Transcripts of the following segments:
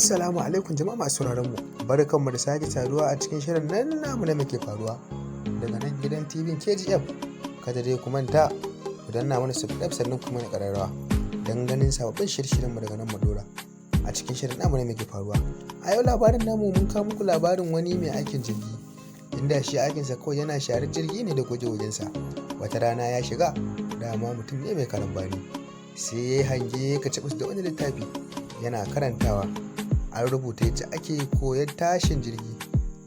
Assalamu alaikum jama'a masu sauraron mu. Barkanmu da sake saduwa a cikin shirin nan namu na muke faruwa daga nan gidan TV KGF. Kada dai ku manta ku danna mana subscribe, sannan kuma na ƙararrawa don ganin sababbin shirye-shiryen mu daga nan mu dora a cikin shirin namu na muke faruwa. A yau labarin namu, mun kawo muku labarin wani mai aikin jirgi, inda shi aikinsa kawai yana sharar jirgi ne da goge-gogensa. Wata rana ya shiga, dama mutum ne mai karambani, sai ya hange ka cibis da wani littafi yana karantawa. An rubuta yacce ake koyar tashin jirgi.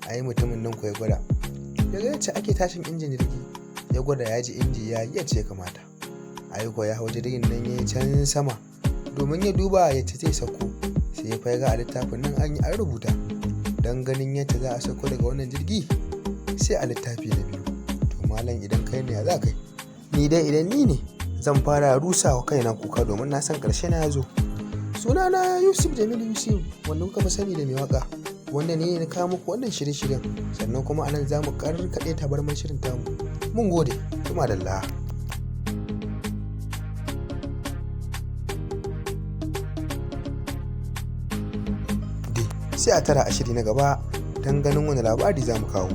Ai mutumin nan ko ya gwada, ya ga yacce ake tashin injin jirgi, ya gwada, ya ji inji ya yi yacce ya kamata. Ai ko ya hau jirgin nan, ya yi can sama domin ya duba yacce zai sauko. Sai ya ga a littafin nan an yi an rubuta, don ganin yadda za a sauko daga wannan jirgi sai a littafi na biyu. To malam, idan kai ne, ya za kai? Ni dai idan ni ne, zan fara rusa wa kaina kuka, domin na san ƙarshe na ya zo. Sunana Yusuf Jamilu Yusuf, wanda kuka fi sani da mai waka, wanda ne na kawo muku wannan shirye-shiryen. Sannan kuma anan za mu karkaɗe tabarmar shirin tamu. Mun gode kuma dalla. Sai a tara a shiri na gaba don ganin wani labari za mu kawo.